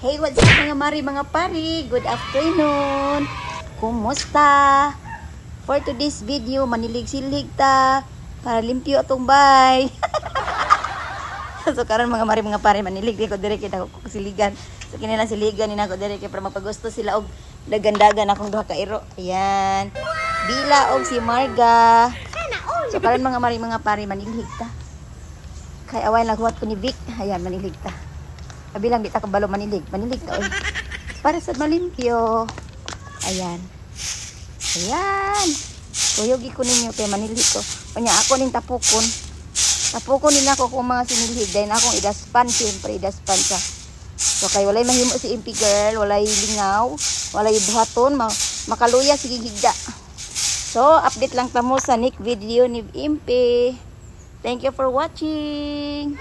Hey, what's up, mga mari, mga pari? Good afternoon! Kumusta? For today's video, manilig-silig ta para limpyo atong bay. So karon, mga mari, mga pari, manilig di ko dire kay dako ko siligan. So kini lang siligan ni nako dire kay para mapagusto sila og dagandagan akong duha ka iro. Ayan. Bila og si Marga. So karon, mga mari, mga pari, manilhig ta. Kay away naghuwat ko ni Vic. Ayan, manilhig ta. Kabilang di ta kabalo manilig. Manilig ta oy. Para sa malimpyo. Ayan. Ayan. Kuyogi ko ninyo kay manilhig ko. Unya ako ning tapukon. Tapukon din ako kung mga sinilhig dahil akong idaspan, siyempre idaspan sa. So kay walay mahimo si Impi girl, walay lingaw, walay buhaton, makaluya sige higda. So update lang ta mo sa next video ni Impi. Thank you for watching.